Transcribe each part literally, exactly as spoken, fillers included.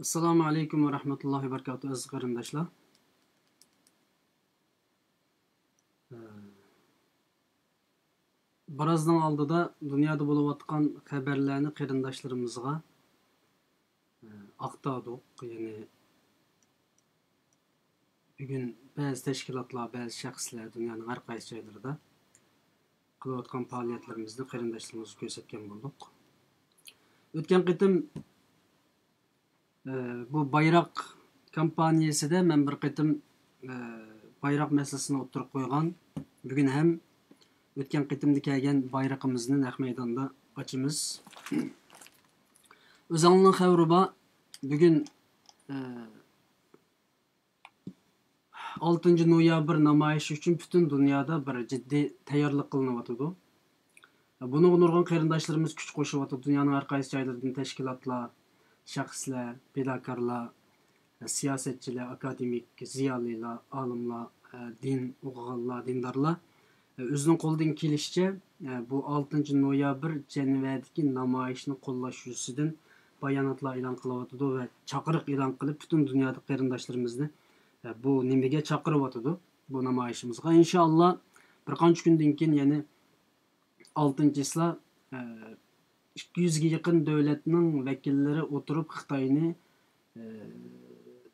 ئەسسالامۇ ئەلەيكۇم ۋە رەھمەتۇللاھى ۋە بەرىكاتۇھ، ئەزىز قېرىنداشلار. بىرازنىڭ ئالدىدا دۇنيادا بولۇۋاتقان خەۋەرلەرنى قېرىنداشلىرىمىزغا ئاقتاردۇق. يەنى بۈگۈن بەزى تەشكىلاتلار، بەزى شەخسلەر دۇنيانىڭ ھەر قايسى جايلىرىدا قىلىۋاتقان پائالىيەتلىرىمىزنى قېرىنداشلىرىمىزغا كۆرسەتكەن بولدۇق. ئۆتكەن قېتىم، ئە، بۇ بايراق كامپانىيەسىدە مەن بىر قېتىم، ئە، بايراق مەسىلىسىنى ئوتتۇرىغا قويغان. بۈگۈن ھەم ئۆتكەن قېتىمدا كەلگەن بايرىقىمىزنى نەق مەيداندا ئاچىمىز. ئۆزۈڭلارنىڭ خەۋىرى بار، بۈگۈن، ئە، ئالتىنچى نويابىر نامايىشى ئۈچۈن پۈتۈن دۇنيادا بىر جىددىي تەييارلىق قىلىنىۋاتىدۇ. بۇنىڭغا نۇرغۇن قېرىنداشلىرىمىز كۈچ قوشۇۋاتىدۇ. دۇنيانىڭ ھەر قايسى جايلىرىدىن تەشكىلاتلار، شەخسلەر، پىداكارلار، سىياسەتچىلەر، ئاكادېمىك، زىيالىيلار، ئالىملار، دىن ئوقۇغانلار، دىندارلار ئۆزىنىڭ قولىدىن كېلىشىچە، بۇ ئالتىنچى نويابىر جەنۋەدىكى نامايىشنى قوللاش يۈزىسىدىن باياناتلار ئېلان قىلىۋاتىدۇ ۋە چاقىرىق ئېلان قىلىپ، پۈتۈن دۇنيادا قېرىنداشلىرىمىزنى، بۇ نېمىگە چاقىرىۋاتىدۇ، بۇ نامايىشىمىزغا. ئىنشائاللا، بىر قانچە كۈندىن كېيىن، يەنى ئالتىنچى چىسلا، ئىككى يۈزگە يېقىن دۆلەتنىڭ ۋەكىللىرى ئولتۇرۇپ خىتاينى، ئە،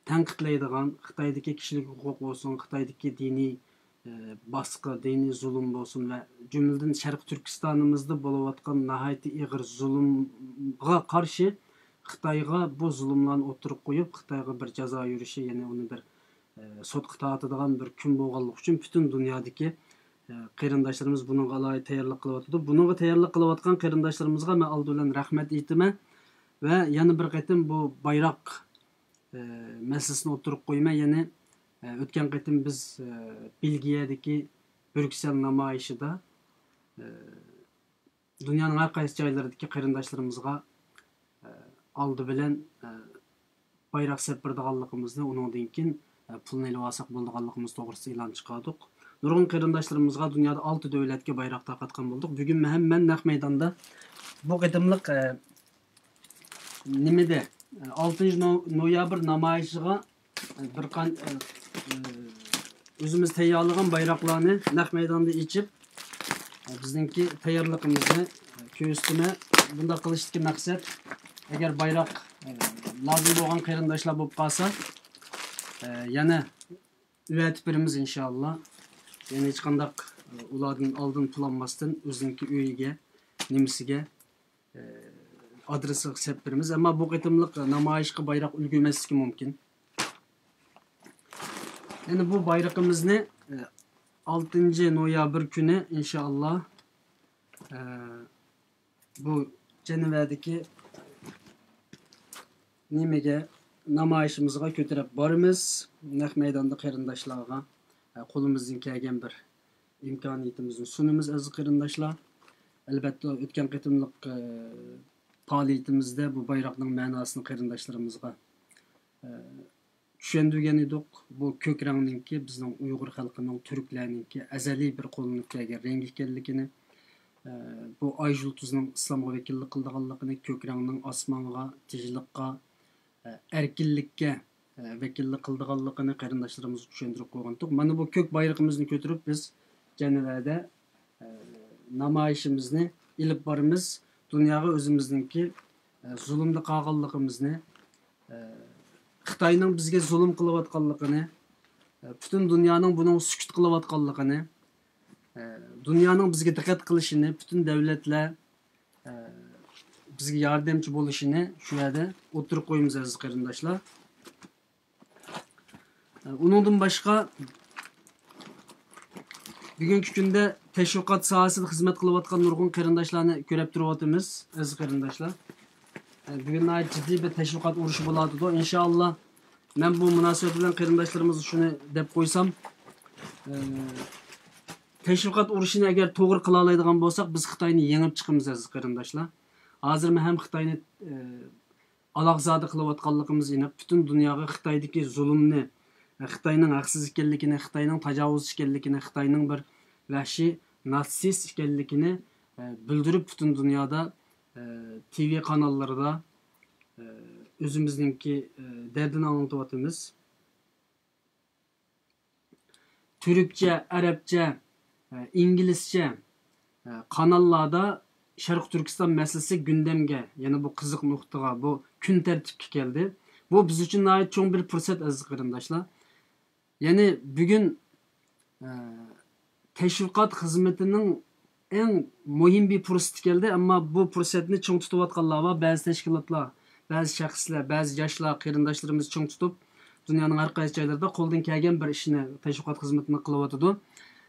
تەنقىدلەيدىغان، خىتايدىكى كىشىلىك ھوقۇق بولسۇن، خىتايدىكى دىنىي، ئە، باسقا، دىنىي زۇلۇم بولسۇن ۋە جۈملىدىن شەرقىي تۈركىستانىمىزدا بولۇۋاتقان ناھايىتى ئېغىر زۇلۇمغا قارشى خىتايغا بۇ زۇلۇملارنى ئوتتۇرىغا قويۇپ، خىتايغا بىر جازا يۈرۈشى، يەنى ئۇنى بىر، ئە، سوتقا تارتىدىغان بىر كۈن بولغانلىقى ئۈچۈن پۈتۈن دۇنيادىكى، ئە، قېرىنداشلىرىمىز بۇنىڭغا ئالاھىدە تەييارلىق قىلىۋاتىدۇ. بۇنىڭغا تەييارلىق قىلىۋاتقان قېرىنداشلىرىمىزغا مەن ئالدى بىلەن رەھمەت ئېيتىمەن. ۋە يەنە بىر قېتىم بۇ بايراق، ئە، مەسىلىسىنى ئوتتۇرىغا قويىمەن. يەنى، ئە، ئۆتكەن قېتىم بىز، ئە، بېلگىيەدىكى بريۇكسېل نامايىشىدا، ئە، دۇنيانىڭ ھەر قايسى جايلىرىدىكى قېرىنداشلىرىمىزغا، ئە، ئالدى بىلەن، ئە، بايراق سەپتۈرىدىغانلىقىمىزنى، ئۇنىڭدىن كېيىن، ئە، پۇلنى ئېلىۋالساق بولىدىغانلىقىمىز توغرىسىدا ئېلان چىقاردۇق. نۇرغۇن قېرىنداشلىرىمىزغا دۇنيادا ئالتە دۆلەتكە بايراق تارقاتقان بولدۇق. بۈگۈن ھەم مەن نەق مەيداندا بۇ قېتىملىق، ئە، نېمىدە، ئالتىنچى نو-، نويابىر نامايىشىغا بىر قان-، ئۆزىمىز تەييارلىغان بايراقلارنى نەق مەيداندا ئېچىپ، بىزنىڭكى تەييارلىقىمىزنى كۆرسىتىمەن. بۇنداق قىلىشتىكى مەقسەت، ئەگەر بايراق لازىم بولغان قېرىنداشلار بولۇپ قالسا، يەنە ئەۋەتىپ بېرىمىز ئىنشائاللا. يەنى ھېچقانداق ئۇلاردىن ئالدىن پۇل ئالماستىن ئۆزىنىڭكى ئۆيىگە، نېمىسىگە، ئادرېسىغا سەپ بېرىمىز. ئەمما بۇ قېتىملىق نامايىشقا بايراق ئۈلگۈرمەسلىكى مۇمكىن. يەنى بۇ بايرىقىمىزنى، ئالتىنچى نويابىر كۈنى ئىنشائاللا، بۇ جەنۋەدىكى نېمىگە، نامايىشىمىزغا كۆتۈرۈپ بارىمىز. نەق مەيداندا قېرىنداشلارغا، قولىمىزدىن كەلگەن بىر ئىمكانىيىتىمىزنى سۇنىمىز، ئەزىز قېرىنداشلار. ئەلۋەتتە، ئۆتكەن قېتىملىق، ئە، پائالىيىتىمىزدە بۇ بايراقنىڭ مەناسىنى قېرىنداشلىرىمىزغا، ئە، چۈشەندۈرگەن ئىدۇق. بۇ كۆك رەڭنىڭكى بىزنىڭ ئۇيغۇر خەلقىنىڭ، تۈركلەرنىڭكى ئەزەلىي بىر قوللىنىپ كەلگەن رەڭگى ئىكەنلىكىنى، ئە، بۇ ئاي يۇلتۇزنىڭ ئىسلامغا ۋەكىللىك قىلىدىغانلىقىنى، كۆك رەڭنىڭ ئاسمانغا، تىنچلىققا، ئە، ئەركىنلىككە، ئە، ۋەكىللىك قىلىدىغانلىقىنى قېرىنداشلىرىمىزغا چۈشەندۈرۈپ قويغانتۇق. مانا بۇ كۆك بايرىقىمىزنى كۆتۈرۈپ بىز جەنۋەدە، ئە، نامايىشىمىزنى ئېلىپ بارىمىز. دۇنياغا ئۆزىمىزنىڭكى، ئە، زۇلۇمدا قالغانلىقىمىزنى، ئە، خىتاينىڭ بىزگە زۇلۇم قىلىۋاتقانلىقىنى، ئە، پۈتۈن دۇنيانىڭ بۇنىڭغا سۈكۈت قىلىۋاتقانلىقىنى، ئە، دۇنيانىڭ بىزگە دىققەت قىلىشىنى، پۈتۈن دۆلەتلەر، ئە، بىزگە ياردەمچى بولۇشىنى شۇ يەردە ئوتتۇرىغا قويىمىز، ئەزىز قېرىنداشلار. ئە، ئۇنىڭدىن باشقا، بۈگۈنكى كۈندە تەشۋىقات ساھەسىدە خىزمەت قىلىۋاتقان نۇرغۇن قېرىنداشلارنى كۆرۈپ تۇرۇۋاتىمىز، ئەزىز قېرىنداشلار. بۈگۈن ناھايىتى جىددىي بىر تەشۋىقات ئۇرۇشى بولۇۋاتىدۇ. ئىنشائاللا، مەن بۇ مۇناسىۋەت بىلەن قېرىنداشلىرىمىزغا شۇنى دەپ قويسام، ئە، تەشۋىقات ئۇرۇشىنى ئەگەر توغرا قىلالايدىغان بولساق، بىز خىتاينى يېڭىپ چىقىمىز، ئەزىز قېرىنداشلار. ھازىرمۇ ھەم خىتاينى، ئە، ئالاقزادە قىلىۋاتقانلىقىمىز ئېنىق. پۈتۈن دۇنياغا خىتايدىكى زۇلۇمنى، خىتاينىڭ ھەقسىز ئىكەنلىكىنى، خىتاينىڭ تاجاۋۇزچى ئىكەنلىكىنى، خىتاينىڭ بىر ۋەھشىي ناتسىست ئىكەنلىكىنى، ئە، بىلدۈرۈپ، پۈتۈن دۇنيادا، ئە، تىۋى قاناللىرىدا، ئە، ئۆزىمىزنىڭكى، ئە، دەردىنى ئاڭلىتىۋاتىمىز. تۈركچە، ئەرەبچە، ئە، ئىنگلىزچە، ئە، قاناللاردا شەرقىي تۈركىستان مەسىلىسى گۈندەمگە، يەنى بۇ قىزىق نۇقتىغا، بۇ كۈن تەرتىپكە كەلدى. بۇ بىز ئۈچۈن ناھايىتى چوڭ بىر پۇرسەت، ئەزىز قېرىنداشلار. يەنى بۈگۈن، ئە، تەشۋىقات خىزمىتىنىڭ ئەڭ مۇھىم بىر پۇرسىتى كەلدى، ئەمما بۇ پۇرسەتنى چىڭ تۇتۇۋاتقانلار بار، بەزى تەشكىلاتلار، بەزى شەخسلەر، بەزى ياشلار، قېرىنداشلىرىمىز چىڭ تۇتۇپ، دۇنيانىڭ ھەر قايسى جايلىرىدا قولدىن كەلگەن بىر ئىشنى، تەشۋىقات خىزمىتىنى قىلىۋاتىدۇ.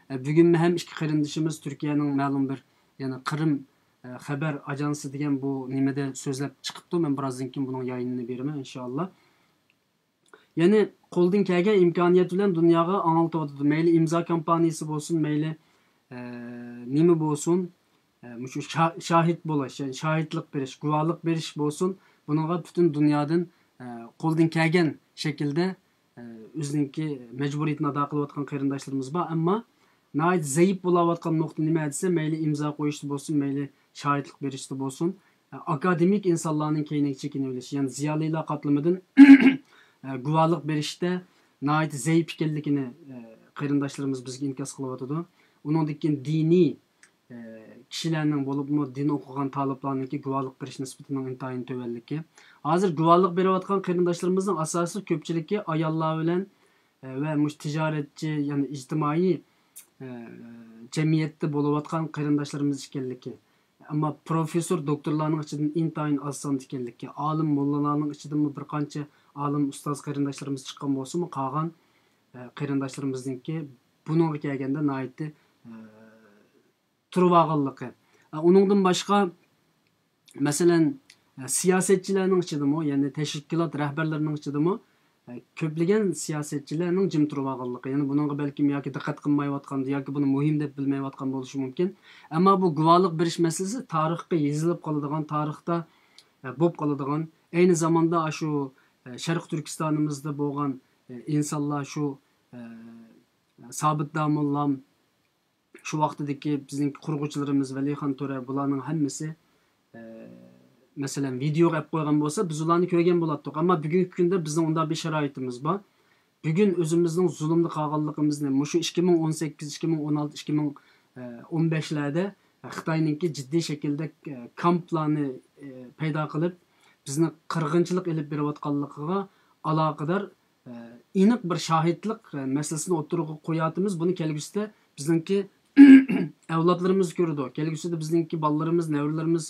ئە، بۈگۈنمۇ ھەم ئىككى قېرىندىشىمىز تۈركىيەنىڭ مەلۇم بىر، يەنى قىرىم، ئە، خەبەر ئاژانسى دېگەن بۇ نېمىدە سۆزلەپ چىقىپتۇ. مەن بىر ئازدىن كېيىن بۇنىڭ يايىنىنى بېرىمەن، ئىنشائاللا. يەنى قولدىن كەلگەن ئىمكانىيەت بىلەن دۇنياغا ئاڭلىتىۋاتىدۇ. مەيلى ئىمزا كامپانىيىسى بولسۇن، مەيلى، ئە، نېمە بولسۇن، ئە، مۇشۇ شا-، شاھىت بولۇش، يەنى شاھىتلىق بېرىش، گۇۋاھلىق بېرىش بولسۇن، بۇنىڭغا پۈتۈن دۇنيادىن، ئە، قولدىن كەلگەن شەكىلدە، ئە، ئۆزىنىڭكى مەجبۇرىيىتىنى ئادا قىلىۋاتقان قېرىنداشلىرىمىز بار. ئەمما ناھايىتى زەئىپ بولاۋاتقان نۇقتا نېمە دېسە، مەيلى ئىمزا قويۇشتا بولسۇن، مەيلى شاھىتلىق بېرىشتە بولسۇن، ئاكادېمىك ئىنسانلارنىڭ كەينىگە چېكىنىۋېلىش، يەنى زىيالىيلار قاتلىمىدىن گۇۋاھلىق بېرىشتە ناھايىتى زەئىپ ئىكەنلىكىنى، ئە، قېرىنداشلىرىمىز بىزگە ئىنكاس قىلىۋاتىدۇ. ئۇنىڭدىن كېيىن دىنىي، ئە، كىشىلەرنىڭ، بولۇپمۇ دىن ئوقۇغان تالىپلارنىڭكى گۇۋاھلىق بېرىش نىسبىتىنىڭ ئىنتايىن تۆۋەنلىكى. ھازىر گۇۋاھلىق بېرىۋاتقان قېرىنداشلىرىمىزنىڭ ئاساسلىق كۆپچىلىكى ئاياللار بىلەن، ئە، ۋە مۇشۇ تىجارەتچى، يەنى ئىجتىمائىي، ئە، جەمئىيەتتە بولۇۋاتقان قېرىنداشلىرىمىز ئىكەنلىكى، ئەمما پروفېسسور، دوكتورلارنىڭ ئىچىدىن ئىنتايىن ئاز ساندا ئىكەنلىكى، ئالىم، موللىلارنىڭ ئىچىدىمۇ بىر قانچە ئالىم، ئۇستاز قېرىنداشلىرىمىز چىققان بولسىمۇ، قالغان، ئە، قېرىنداشلىرىمىزنىڭكى بۇنىڭغا كەلگەندە ناھايىتى، ئە، تۇرۇۋالغانلىقى. ئە، ئۇنىڭدىن باشقا، مەسىلەن، ئە، سىياسەتچىلەرنىڭ ئىچىدىمۇ، يەنى تەشكىلات رەھبەرلىرىنىڭ ئىچىدىمۇ، ئە، كۆپلىگەن سىياسەتچىلەرنىڭ جىم تۇرۇۋالغانلىقى، يەنى بۇنىڭغا بەلكىم ياكى دىققەت قىلمايۋاتقاندۇ، ياكى بۇنى مۇھىم دەپ بىلمەيۋاتقان بولۇشى مۇمكىن. ئەمما بۇ گۇۋاھلىق بېرىش مەسىلىسى تارىخقا يېزىلىپ قالىدىغان، تارىختا، ئە، بولۇپ قالىدىغان، ئەينى زاماندا ئاشۇ، ئە، شەرقىي تۈركىستانىمىزدا بولغان، ئە، ئىنسانلار شۇ، ئە، سابىت داموللام، شۇ ۋاقتىدىكى بىزنىڭ قۇرغۇچىلىرىمىز ۋەلىخان تۆرە، بۇلارنىڭ ھەممىسى، ئە، مەسىلەن، ۋىدېئوغا ئەپ قويغان بولسا، بىز ئۇلارنى كۆرگەن بولاتتۇق. ئەمما بۈگۈنكى كۈندە بىزنىڭ ئۇنداق بىر شارائىتىمىز بار. بۈگۈن ئۆزىمىزنىڭ زۇلۇمدا قالغانلىقىمىزنى، مۇشۇ ئىككى مىڭ ئون سەككىز، ئىككى مىڭ ئون ئالتە، ئىككى مىڭ ئون بەشلەردە خىتاينىڭكى جىددىي شەكىلدە، ئە، كامپلارنى، ئە، پەيدا قىلىپ، بىزنى قىرغىنچىلىق ئېلىپ بېرىۋاتقانلىقىغا ئالاقىدار، ئە، ئېنىق بىر شاھىتلىق، ئە، مەسىلىسىنى ئوتتۇرىغا قويۇۋاتىمىز. بۇنى كەلگۈسىدە بىزنىڭكى ئەۋلادلىرىمىز كۆرىدۇ. كەلگۈسىدە بىزنىڭكى بالىلىرىمىز، نەۋرىلىرىمىز،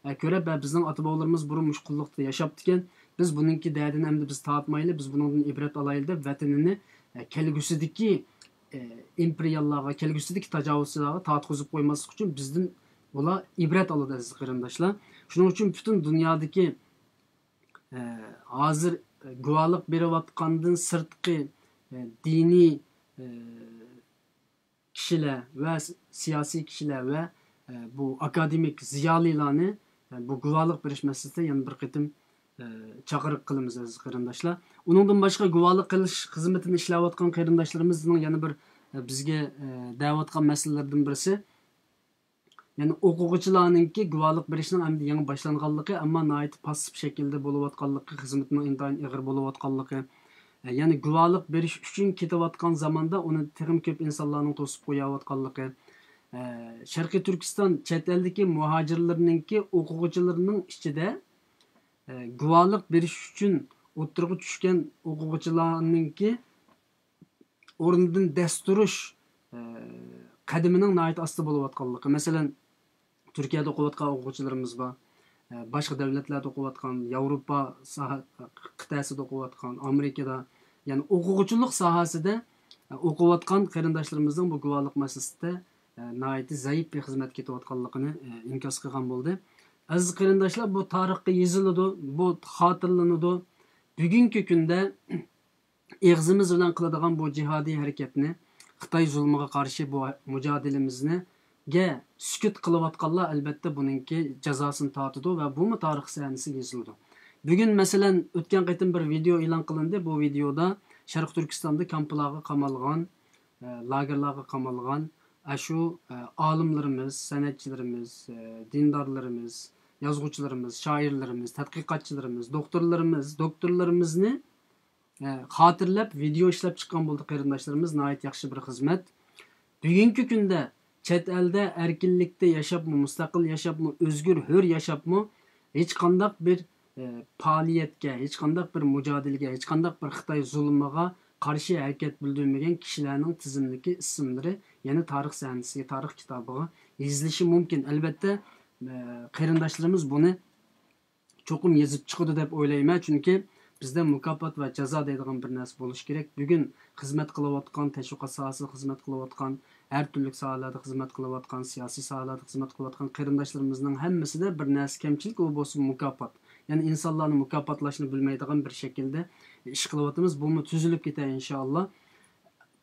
ئە، كۆرۈپ، ھە، بىزنىڭ ئاتا-بوۋىلىرىمىز بۇرۇن مۇشۇ قۇللۇقتا ياشاپتىكەن. بىز بۇنىڭكى دەردىنى ئەمدى بىز تارتمايلى، بىز بۇنىڭدىن ئىبرەت ئالايلى دەپ، ۋەتىنىنى، ئە، كەلگۈسىدىكى، ئە، ئىمپېرىياللارغا، كەلگۈسىدىكى تاجاۋۇزچىلارغا تارتقۇزۇپ قويماسلىق ئۈچۈن بىزدىن ئۇلار ئىبرەت ئالىدۇ، ئەزىز قېرىنداشلار. شۇنىڭ ئۈچۈن پۈتۈن دۇنيادىكى، ئە، ھازىر گۇۋاھلىق بېرىۋاتقاندىن سىرتقى، ئە، دىنىي، ئە، كىشىلەر ۋە سىياسىي كىشىلەر ۋە، ئە، بۇ ئاكادېمىك زىيالىيلارنى، ئە، بۇ گۇۋاھلىق بېرىش مەسىلىسىدە يەنە بىر قېتىم، ئە، چاقىرىق قىلىمىز، ئەزىز قېرىنداشلار. ئۇنىڭدىن باشقا، گۇۋاھلىق قىلىش خىزمىتىنى ئىشلەۋاتقان قېرىنداشلىرىمىزنىڭ يەنە بىر، ئە، بىزگە، ئە، دەۋاتقان مەسىلىلىرىدىن بىرسى، يەنى ئوقۇغۇچىلارنىڭكى گۇۋاھلىق بېرىشنىڭ ئەمدى يېڭى باشلانغانلىقى، ئەمما ناھايىتى پاسسىپ شەكىلدە بولۇۋاتقانلىقى، خىزمىتىنىڭ ئىنتايىن ئېغىر بولۇۋاتقانلىقى، يەنى گۇۋاھلىق بېرىش ئۈچۈن كېتىۋاتقان زاماندا ئۇنى تېخىمۇ كۆپ ئىنسانلارنىڭ توسۇپ قويۇۋاتقانلىقى، شەرقىي تۈركىستان چەت ئەلدىكى مۇھاجىرلىرىنىڭكى ئوقۇغۇچىلىرىنىڭ ئىچىدە گۇۋاھلىق بېرىش ئۈچۈن ئوتتۇرىغا چۈشكەن ئوقۇغۇچىلارنىڭكى ئورنىدىن دەس تۇرۇش، ئە، قەدىمىنىڭ ناھايىتى ئاستا بولۇۋاتقانلىقى. مەسىلەن، تۈركىيەدە ئوقۇۋاتقان ئوقۇغۇچىلىرىمىز بار. ئە، باشقا دەۋلەتلەردە ئوقۇۋاتقان، ياۋروپا ساھە، قىتئەسىدە ئوقۇۋاتقان، ئامېرىكىدا، يەنى ئوقۇغۇچىلىق ساھەسىدە، ئە، ئوقۇۋاتقان قېرىنداشلىرىمىزنىڭ بۇ گۇۋاھلىق مەسىلىسىدە، ئە، ناھايىتى زەئىپ بىر خىزمەت كېتىۋاتقانلىقىنى، ئە، ئىنكاس قىلغان بولدى. ئەزىز قېرىنداشلار، بۇ تارىخقا يېزىلىدۇ، بۇ خاتىرىلىنىدۇ. بۈگۈنكى كۈندە ئېغىزىمىز بىلەن قىلىدىغان بۇ جىھادىي ھەرىكەتنى، خىتاي زۇلمىغا قارشى بۇ مۇجادىلىمىزنىگە سۈكۈت قىلىۋاتقانلار، ئەلۋەتتە، بۇنىڭكى جازاسىنى تارتىدۇ ۋە بۇمۇ تارىخ سەھنىسىگە يېزىلىدۇ. بۈگۈن، مەسىلەن، ئۆتكەن قېتىم بىر ۋىدېئو ئېلان قىلىندى. بۇ ۋىدېئودا شەرقىي تۈركىستاندا كامپلارغا قامالغان، ئە، لاگېرلارغا قامالغان ئاشۇ، ئە، ئالىملىرىمىز، سەنئەتچىلىرىمىز، ئە، دىندارلىرىمىز، يازغۇچىلىرىمىز، شائىرلىرىمىز، تەتقىقاتچىلىرىمىز، دوكتورلىرىمىز، دوكتورلىرىمىزنى، ئە، خاتىرىلەپ ۋىدېئو ئىشلەپ چىققان بولدى قېرىنداشلىرىمىز. ناھايىتى ياخشى بىر خىزمەت. بۈگۈنكى كۈندە چەت ئەلدە ئەركىنلىكتە ياشاپمۇ، مۇستەقىل ياشاپمۇ، ئۆزگۈر، ھۆر ياشاپمۇ، ھېچقانداق بىر، ئە، پائالىيەتكە، ھېچقانداق بىر مۇجادىلىگە، ھېچقانداق بىر خىتاي زۇلمىغا قارشى ھەرىكەت بىلدۈرمىگەن كىشىلەرنىڭ تىزىملىكى، ئىسىملىرى يەنە تارىخ سەھنىسىگە، تارىخ كىتابىغا يېزىلىشى مۇمكىن. ئەلۋەتتە، ئە، قېرىنداشلىرىمىز بۇنى چوقۇم يېزىپ چىقىدۇ دەپ ئويلايمەن، چۈنكى بىزدە مۇكاپات ۋە جازا دەيدىغان بىر نەرسە بولۇشى كېرەك. بۈگۈن خىزمەت قىلىۋاتقان، تەشۋىقات ساھەسىدە خىزمەت قىلىۋاتقان، ھەر تۈرلۈك ساھەلەردە خىزمەت قىلىۋاتقان، سىياسىي ساھەلەردە خىزمەت قىلىۋاتقان قېرىنداشلىرىمىزنىڭ ھەممىسىدە بىر نەرسە كەمچىلىك، ئۇ بولسا مۇكاپات. يەنى ئىنسانلارنى مۇكاپاتلاشنى بىلمەيدىغان بىر شەكىلدە ئىش قىلىۋاتىمىز. بۇمۇ تۈزۈلۈپ كېتەر، ئىنشائاللا.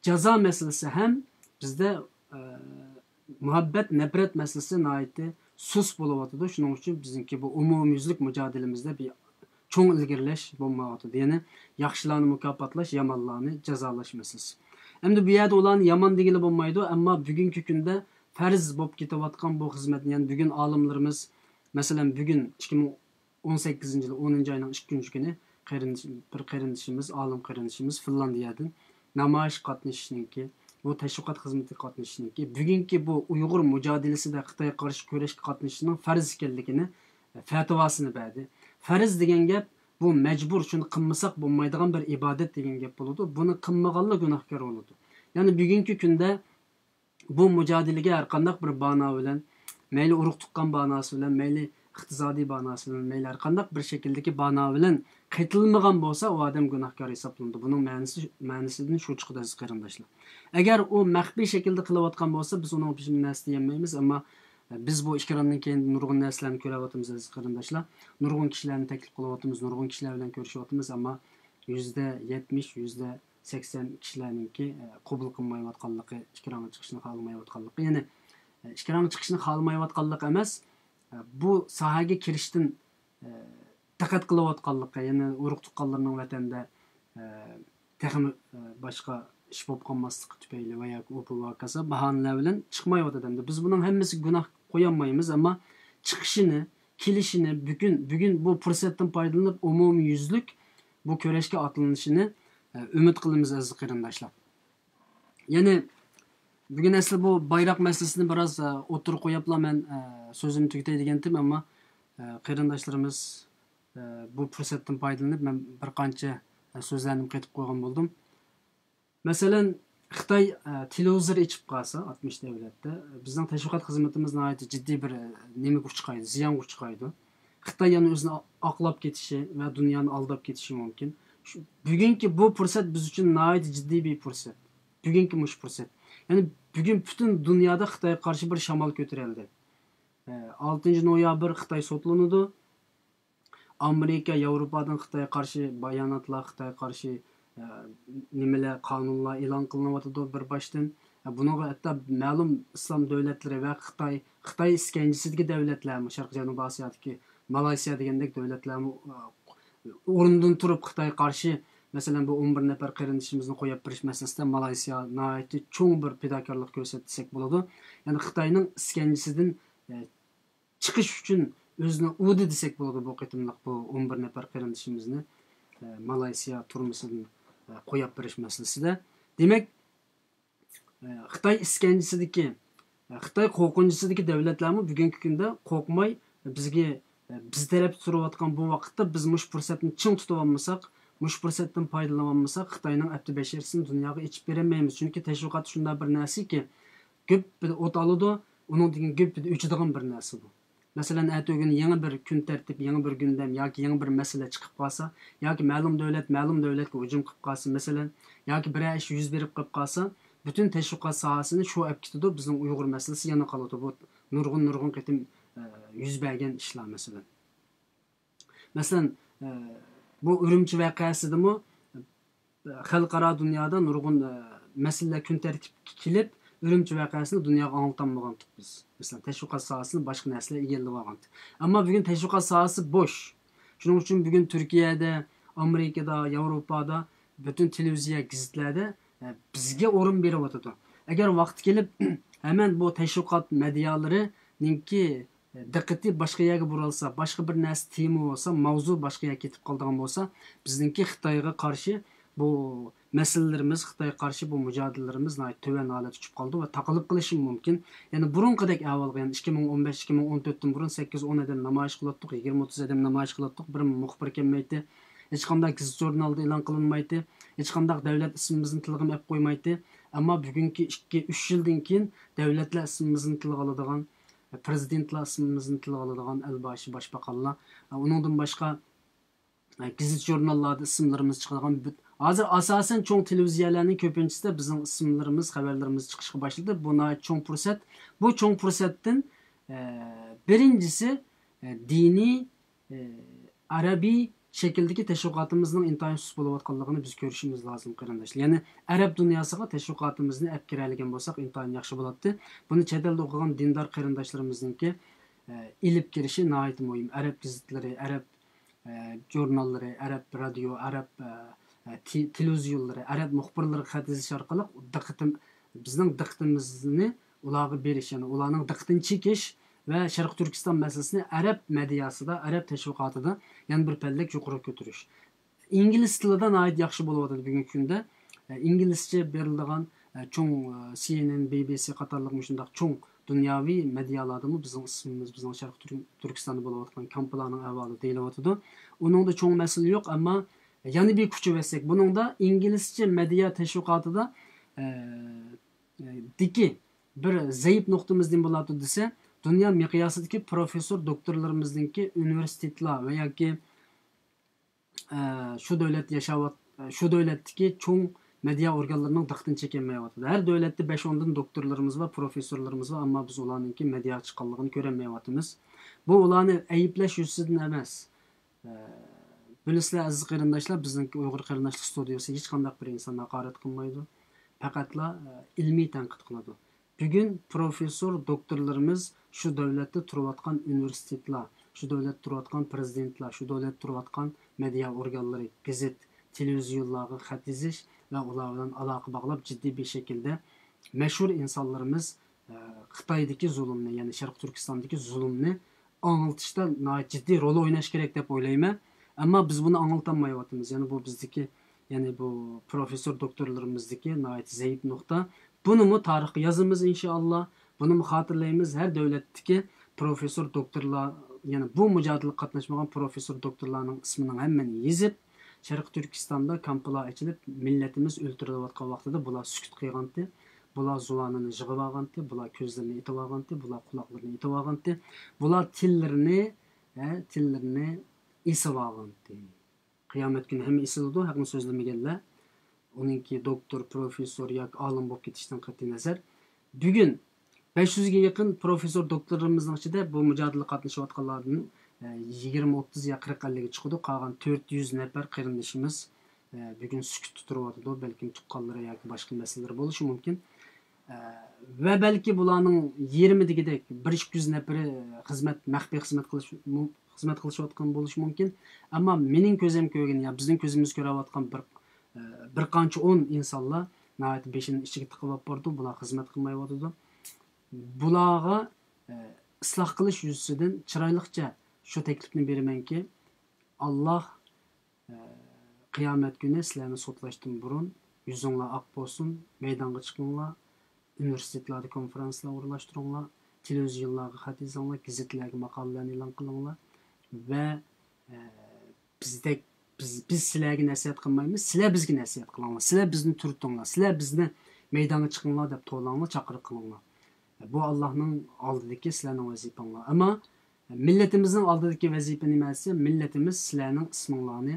جازا مەسىلىسى ھەم بىزدە، ئە، مۇھەببەت، نەپرەت مەسىلىسى ناھايىتى سۇس بولۇۋاتىدۇ. شۇنىڭ ئۈچۈن بىزنىڭكى بۇ ئومۇميۈزلۈك مۇجادىلىمىزدە بىر چوڭ ئىلگىرىلەش بولمايۋاتىدۇ. يەنى ياخشىلارنى مۇكاپاتلاش، يامانلارنى جازالاش مەسىلىسى. ئەمدى بۇ يەردە ئۇلارنى يامان دېگىلى بولمايدۇ، ئەمما بۈگۈنكى كۈندە پەرز بولۇپ كېتىۋاتقان بۇ خىزمەتنى، يەنى بۈگۈن ئالىملىرىمىز، مەسىلەن، بۈگۈن ئىككى مىڭ ئون سەككىزىنچى يىل ئونىنچى ئاينىڭ ئىككىنچى كۈنى قېرىندىش-، بىر قېرىندىشىمىز، ئالىم قېرىندىشىمىز فىنلاندىيەدىن نامايىش قاتنىشىشنىڭكى، بۇ تەشۋىقات خىزمىتىگە قاتنىشىشنىڭكى، بۈگۈنكى بۇ ئۇيغۇر مۇجادىلىسىدە خىتايغا قارشى كۈرەشكە قاتنىشىشنىڭ پەرز ئىكەنلىكىنى، ئە، پەتىۋاسىنى بەردى. پەرز دېگەن گەپ، بۇ مەجبۇر، شۇنى قىلمىساق بولمايدىغان بىر ئىبادەت دېگەن گەپ بولىدۇ. بۇنى قىلمىغانلا گۇناھكار بولىدۇ. يەنى بۈگۈنكى كۈندە بۇ مۇجادىلىگە ھەرقانداق بىر بانا بىلەن، مەيلى ئۇرۇق تۇغقان باناسى بىلەن، مەيلى ئىقتىسادىي باناسى بىلەن، مەيلى ھەرقانداق بىر شەكىلدىكى بانا بىلەن قېتىلمىغان بولسا، ئۇ ئادەم گۇناھكار ھېسابلىنىدۇ. بۇنىڭ مەنىسى، مەنىسىدىن شۇ چىقىدۇ، ئەزىز قېرىنداشلار. ئەگەر ئۇ مەخپىي شەكىلدە قىلىۋاتقان بولسا، بىز ئۇنىڭ ئۈچۈن نەرسە دېيەلمەيمىز، ئەمما بىز بۇ ئېكراندىن كېيىن نۇرغۇن نەرسىلەرنى كۆرۈۋاتىمىز، ئەزىز قېرىنداشلار. نۇرغۇن كىشىلەرنى تەكلىپ قىلىۋاتىمىز، نۇرغۇن كىشىلەر بىلەن كۆرۈشۈۋاتىمىز، ئەمما يۈزدە يەتمىش، يۈزدە سەكسەن كىشىلەرنىڭكى، ئە، قوبۇل قىلمايۋاتقانلىقى، ئېكرانغا چىقىشنى خالىمايۋاتقانلىقى، يەنى، ئە، ئېكرانغا چىقىشنى خالىمايۋاتقانلىقى ئەمەس، ئە، بۇ ساھەگە كىرىشتىن، ئە، دىققەت قىلىۋاتقانلىقى، يەنى ئۇرۇق تۇغقانلىرىنىڭ ۋەتەندە، ئە، تېخىمۇ، ئە، باشقا ئىش بولۇپ قالماسلىقى تۈپەيلى ۋە ياكى ئۇ بۇ ۋە ھاكازا باھانىلەر بىلەن چىقمايۋاتىدۇ ئەمدى. بىز بۇنىڭ ھەممىسىگە گۇناھ قويالمايمىز، ئەمما چىقىشىنى، كېلىشىنى، بۈگۈن، بۈگۈن بۇ پۇرسەتتىن پايدىلىنىپ ئومۇميۈزلۈك بۇ كۈرەشكە ئاتلىنىشىنى، ئە، ئۈمىد قىلىمىز، ئەزىز قېرىنداشلار. يەنى بۈگۈن ئەسلى بۇ بايراق مەسىلىسىنى بىراز، ئە، ئوتتۇرىغا قويۇپلا مەن، ئە، سۆزۈمنى تۈگىتەي دېگەنتىم، ئەمما، ئە، قېرىنداشلىرىمىز، ئە، بۇ پۇرسەتتىن پايدىلىنىپ مەن بىر قانچە، ئە، سۆزلەرنى قېتىپ قويغان بولدۇم. مەسىلەن، خىتاي، ئە، تېلېۋىزور ئېچىپ قالسا، ئاتمىش دۆلەتتە، بىزنىڭ تەشۋىقات خىزمىتىمىز ناھايىتى جىددىي بىر، ئە، نېمىگە ئۇچرايدۇ، زىيانغا ئۇچرايدۇ. خىتاي يەنە ئۆزىنى ئا-، ئاقلاپ كېتىشى ۋە دۇنيانى ئالداپ كېتىشى مۇمكىن. شۇ، بۈگۈنكى بۇ پۇرسەت بىز ئۈچۈن ناھايىتى جىددىي بىر پۇرسەت. بۈگۈنكى مۇشۇ پۇرسەت. يەنى بۈگۈن پۈتۈن دۇنيادا خىتايغا قارشى بىر شامال كۆتۈرۈلدى. ئە، ئالتىنچى نويابىر خىتاي سوتلىنىدۇ. ئامېرىكا، ياۋروپادىن خىتايغا قارشى باياناتلار، خىتايغا قارشى، ئە، نېمىلەر، قانۇنلار ئېلان قىلىنىۋاتىدۇ بىر باشتىن. ئە، بۇنىڭغا ھەتتا مەلۇم ئىسلام دۆلەتلىرى ۋە خىتاي، خىتاي ئىسكەنجىسىدىكى دۆلەتلەرمۇ، شەرقىي جەنۇبىي ئاسىيادىكى مالايسىيا دېگەندەك دۆلەتلەرمۇ، ئە، ئورنىدىن تۇرۇپ خىتايغا قارشى، مەسىلەن، بۇ ئون بىر نەپەر قېرىندىشىمىزنى قويۇپ بېرىش مەسىلىسىدە مالايسىيا ناھايىتى چوڭ بىر پىداكارلىق كۆرسەتتى دېسەك بولىدۇ. يەنى خىتاينىڭ ئىسكەنجىسىدىن، ئە، چىقىش ئۈچۈن ئۆزىنى ئۇدى دېسەك بولىدۇ، بۇ قېتىملىق بۇ ئون بىر نەپەر قېرىندىشىمىزنى، ئە، مالايسىيا تۈرمىسىدىن، ئە، قويۇپ بېرىش مەسىلىسىدە. دېمەك، ئە، خىتاي ئىسكەنجىسىدىكى، ئە، خىتاي قورقۇنچىسىدىكى دۆلەتلەرمۇ بۈگۈنكى كۈندە قورقماي، بىزگە، ئە، بىز تەرەپتە تۇرۇۋاتقان بۇ ۋاقىتتا بىز مۇشۇ پۇرسەتنى چىڭ تۇتۇۋالمىساق، مۇشۇ پۇرسەتتىن پايدىلىنىۋالمىساق، خىتاينىڭ ئەپتى بەشىرىسىنى دۇنياغا ئېچىپ بېرەلمەيمىز. چۈنكى تەشۋىقات شۇنداق بىر نەرسىكى، گۈپپىدە ئوت ئالىدۇ، ئۇنىڭدىن كېيىن گۈپپىدە ئۆچىدىغان بىر نەرسە بۇ. مەسىلەن، ئەتىگۈن يېڭى بىر كۈن تەرتىپ، يېڭى بىر گۈندەم ياكى يېڭى بىر مەسىلە چىقىپ قالسا، ياكى مەلۇم دۆلەت مەلۇم دۆلەتكە ھۇجۇم قىلىپ قالسا، مەسىلەن، ياكى بىرەر ئىش يۈز بېرىپ قېلىپ قالسا، پۈتۈن تەشۋىقات ساھەسىنى شۇ ئەپ كېتىدۇ، بىزنىڭ ئۇيغۇر مەسىلىسى يەنە قالىدۇ. بۇ نۇرغۇن، نۇرغۇن قېتىم يۈز بەرگەن ئىشلار، مەسىلەن. مەسىلەن، ئە، بۇ ئۈرۈمچى ۋەقەسىدىمۇ، ئە، خەلقئارا دۇنيادا نۇرغۇن، ئە، مەسىلىلەر كۈن تەرتىپكە كېلىپ، ئۈرۈمچى ۋەقەسىنى دۇنياغا ئاڭلىتالمىغانتۇق بىز. مەسىلەن، تەشۋىقات ساھەسىنى باشقا نەرسىلەر ئىگىلىۋالغانتى. ئەمما بۈگۈن تەشۋىقات ساھەسى بوش. شۇنىڭ ئۈچۈن بۈگۈن تۈركىيەدە، ئامېرىكىدا، ياۋروپادا پۈتۈن تېلېۋىزىيە، گېزىتلەردە، ئە، بىزگە ئورۇن بېرىۋاتىدۇ. ئەگەر ۋاقتى كېلىپ، ھەمەن بۇ تەشۋىقات مېدىيالىرىنىڭكى دىققىتى باشقا يەرگە بۇرۇلسا، باشقا بىر نەرسە تېما بولسا، ماۋزۇ باشقا يەرگە كېتىپ قالىدىغان بولسا، بىزنىڭكى خىتايغا قارشى بۇ مەسىلىلىرىمىز، خىتايغا قارشى بۇ مۇجادىلىلىرىمىز ناھايىتى تۆۋەن ھالەتتە چۈشۈپ قالىدۇ ۋە تاقىلىپ قېلىشى مۇمكىن. يەنى بۇرۇنقىدەك ئەھۋالغا، يەنى ئىككى مىڭ ئون بەش، ئىككى مىڭ ئون تۆتتىن بۇرۇن سەككىز، ئون ئادەم نامايىش قىلاتتۇق، يىگىرمە، ئوتتۇز ئادەم نامايىش قىلاتتۇق، بىر مۇخبىر كەلمەيتتى، ھېچقانداق گېزىت ژۇرنالدا ئېلان قىلىنمايتتى، ھېچقانداق دۆلەت ئىسمىمىزنى تىلغىمۇ ئەپ قويمايتتى. ئەمما بۈگۈنكى ئىككى، ئۈچ يىلدىن كېيىن دۆلەتلەر ئىسمىمىزنى تىلغا ئالىدىغان، پىرېزىدېنتلار ئىسمىمىزنى تىلغا ئالىدىغان ئەلباشى، باشباقانلار. ئۇنىڭدىن باشقا، گېزىت ژۇرناللاردا ئىسىملىرىمىز چىقىدىغان، ھازىر ئاساسەن چوڭ تېلېۋىزىيەلەرنىڭ كۆپىنچىسىدە بىزنىڭ ئىسىملىرىمىز، خەۋەرلىرىمىز چىقىشقا باشلىدى. بۇ ناھايىتى چوڭ پۇرسەت. بۇ چوڭ پۇرسەتتىن، ئە، بىرىنچىسى، ئە، دىنىي، ئە، ئەرەبىي شەكىلدىكى تەشۋىقاتىمىزنىڭ ئىنتايىن سۇس بولۇۋاتقانلىقىنى بىز كۆرۈشىمىز لازىم، قېرىنداشلار. يەنى ئەرەب دۇنياسىغا تەشۋىقاتىمىزنى ئەپ كىرەلىگەن بولساق، ئىنتايىن ياخشى بولاتتى. بۇنى چەت ئەلدە ئوقۇغان دىندار قېرىنداشلىرىمىزنىڭكى، ئە، ئېلىپ كىرىشى ناھايىتى مۇھىم. ئەرەب گېزىتلىرى، ئەرەب، ئە، ژۇرناللىرى، ئەرەب رادىيو، ئەرەب، ئە، ئە، تې-، تېلېۋىزىيونلىرى، ئەرەب مۇخبىرلىرىغا خەت يېزىش ئارقىلىق دىققىتىم-، بىزنىڭ دىققىتىمىزنى ئۇلارغا بېرىش، يەنى ئۇلارنىڭ دىققىتىنى چېكىش ۋە شەرقىي تۈركىستان مەسىلىسىنى ئەرەب مېدىياسىدا، ئەرەب تەشۋىقاتىدا يەنە بىر پەللەك يۇقىرىغا كۆتۈرۈش. ئىنگلىز تىلىدا ناھايىتى ياخشى بولۇۋاتىدۇ بۈگۈنكى كۈندە. ئە، ئىنگلىزچە بېرىلىدىغان، ئە، چوڭ، ئە، سى ئېن ئېن، بى بى سى قاتارلىق مۇشۇنداق چوڭ دۇنياۋى مېدىيالاردىمۇ بىزنىڭ ئىسمىمىز، بىزنىڭ شەرقىي تۈرك-، تۈركىستاندا بولۇۋاتقان كامپلارنىڭ ئەھۋالى دېيىلىۋاتىدۇ. ئۇنىڭدا چوڭ مەسىلە يوق، ئەمما يەنە بىر كۈچىۋەتسەك، بۇنىڭدا ئىنگلىزچە مېدىيا تەشۋىقاتىدا، ئە، ئە، دىكى بىر زەئىپ نۇقتىمىز نېمە بولاتتى دېسە، دۇنيا مىقياسىدىكى پروفېسسور، دوكتورلىرىمىزنىڭكى ئۇنىۋېرسىتېتلار ۋە ياكى ئە، شۇ دۆلەت ياشاۋات-، شۇ دۆلەتتىكى چوڭ مېدىيا ئورگانلىرىنىڭ دىققىتىنى چېكەلمەيۋاتىدۇ. ھەر دۆلەتتە بەش ئوندىن دوكتورلىرىمىز بار، پروفېسسورلىرىمىز بار، ئەمما بىز ئۇلارنىڭكى مېدىياغا چىققانلىقىنى كۆرەلمەيۋاتىمىز. بۇ ئۇلارنى ئەيىبلەش يۈزىسىدىن ئەمەس. ئە، بىلىسىلەر، ئەزىز قېرىنداشلار، بىزنىڭكى ئۇيغۇر قېرىنداشلىق ستۇدىيەسى ھېچقانداق بىر ئىنساننى ھاقارەت قىلمايدۇ. پەقەتلا، ئە، ئىلمىي تەنقىد قىلىدۇ. بۈگۈن پروفېسسور، دوكتورلىرىمىز شۇ دۆلەتتە تۇرۇۋاتقان ئۇنىۋېرسىتېتلار، شۇ دۆلەتتە تۇرۇۋاتقان پىرېزىدېنتلار، شۇ دۆلەتتە تۇرۇۋاتقان مېدىيا ئورگانلىرى، گېزىت، تېلېۋىزىيونلارغا خەت يېزىش ۋە ئۇلار بىلەن ئالاقە باغلاپ، جىددىي بىر شەكىلدە مەشھۇر ئىنسانلىرىمىز، ئە، خىتايدىكى زۇلۇمنى، يەنى شەرقىي تۈركىستاندىكى زۇلۇمنى ئاڭلىتىشتا ناھايىتى جىددىي رول ئويناش كېرەك دەپ ئويلايمەن. ئەمما بىز بۇنى ئاڭلىتالمايۋاتىمىز. يەنى بۇ بىزدىكى، يەنى بۇ پروفېسسور دوكتورلىرىمىزدىكى ناھايىتى زەئىپ نۇقتا. بۇنىمۇ تارىخقا يازىمىز، ئىنشائاللا. بۇنىمۇ خاتىرىلەيمىز. ھەر دۆلەتتىكى پروفېسسور دوكتورلار، يەنى بۇ مۇجادىلىگە قاتناشمىغان پروفېسسور دوكتورلارنىڭ ئىسمىنىڭ ھەممىنى يېزىپ، شەرقىي تۈركىستاندا كامپلار ئېچىلىپ، مىللىتىمىز ئۆلتۈرۈلۈۋاتقان ۋاقتىدا بۇلار سۈكۈت قىلغانتى، بۇلار زۇۋانىنى يىغىۋالغانتى، بۇلار كۆزلىرىنى ئېتىۋالغانتى، بۇلار قۇلاقلىرىنى ئېتىۋالغانتى، بۇلار تىللىرىنى، ھە، تىللىرىنى ئېسىۋالغانتى. قىيامەت كۈنى ھەممە ئېسىلىدۇ، ھەقنى سۆزلىمىگەنلەر. ئۇنىڭكى دوكتور، پروفېسسور ياكى ئالىم بولۇپ كېتىشتىن قەتئىينەزەر، بۈگۈن بەش يۈزگە يېقىن پروفېسسور، دوكتورلىرىمىزنىڭ ئىچىدە بۇ مۇجادىلە قاتنىشىۋاتقانلاردىن، ئە، يىگىرمە، ئوتتۇز يا قىرىق، ئەللىككە چىقىدۇ. قالغان تۆت يۈز نەپەر قېرىندىشىمىز، ئە، بۈگۈن سۈكۈتتە تۇرۇۋاتىدۇ. بەلكىم تۇغقانلىرى ياكى باشقا مەسىلىلىرى بولۇشى مۇمكىن. ئە، ۋە بەلكى بۇلارنىڭ يېرىمى دېگۈدەك، بىر ئىككى يۈز نەپىرى خىزمەت، مەخپىي خىزمەت قىلىش، خىزمەت قىلىشىۋاتقان بولۇشى مۇمكىن. ئەمما مېنىڭ كۆزۈم كۆرگەن يا بىزنىڭ كۆزىمىز كۆرۈۋاتقان بىر، ئە، بىر قانچە ئون ئىنسانلار ناھايىتى بېشىنى ئىچىگە تىقىۋاپ بارىدۇ، بۇلار خىزمەت قىلمايۋاتىدۇ. بۇلارغا، ئە، ئىسلاھ قىلىش يۈزىسىدىن چىرايلىقچە شۇ تەكلىپنى بېرىمەنكى، ئاللاھ، ئە، قىيامەت كۈنى سىلەرنى سوتلاشتىن بۇرۇن يۈزۈڭلار ئاق بولسۇن، مەيدانغا چىقىڭلار، ئۇنىۋېرسىتېتلاردا كونفېرانسلار ئورۇنلاشتۇرۇڭلار، تېلېۋىزىيونلارغا خەت يېزىڭلار، گېزىتلەرگە ماقالىلەرنى ئېلان قىلىڭلار ۋە، ئە، بىزدەك، بىز، بىز سىلەرگە نەسىھەت قىلمايمىز، سىلەر بىزگە نەسىھەت قىلىڭلار، سىلەر بىزنى تۈرتۈڭلار، سىلەر بىزنى مەيدانغا چىقىڭلار دەپ توۋلاڭلار، چاقىرىق قىلىڭلار. بۇ ئاللاھنىڭ ئالدىدىكى سىلەرنىڭ ۋەزىپەڭلار. ئەمما مىللىتىمىزنىڭ ئالدىدىكى ۋەزىپە نېمە دېسە، مىللىتىمىز سىلەرنىڭ ئىسمىڭلارنى،